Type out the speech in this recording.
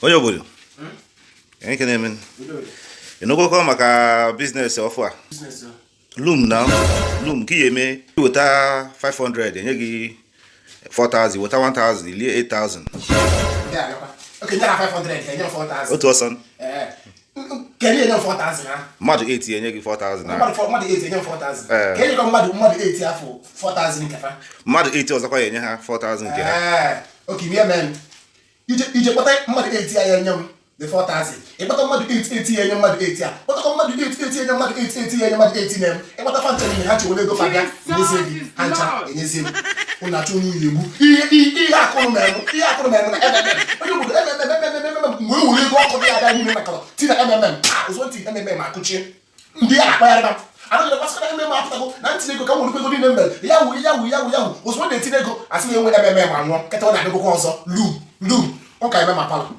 Onye obodo nke na-eme ịnụgokọ maka business ọfụ a loom na loom ka ị eme weta 500 enye gị 4000, weta 1000 ilie 8000. Otu ọsọ mmadụ 8 enye gị 4000. Mmadụ 8 ọzọkwa ya enye ha 4000 nke ha. Ije kpọta mmadụ 8 ya enye m the 4000. Ịkpọta mmadụ 8 8 ya enye mmadụ 8 ya, kpọtakwa mmadụ 8 8 ya enye mmadụ 8 8 ya enye mmadụ 8 na m. Ịkpọta fa ncha niile, ha chewere ego fa bịa enyezie gị ha ncha, enyezie m. Ụnụ achọ onye uyi egbu ihe ihe akụrụ mere ihe akụrụ mere na MMM onye obodo MMM MMM mgbe e were ego ọkụ dị ya n'ime maka ti na MMM ụzọ ntị MMM akụchie ndị a akpagharịba anaghị kwasịkwa na MMM apụtago na ntinye ego ka m werekwa ego niile mere ya wu ya wu ya wu ya wu. Ozugbo na-etinye ego, asị na enwe MMM anwụọ kịta, ọ na-adịgokwa ọzọ. Loom loom ọ ka eme ma parlour.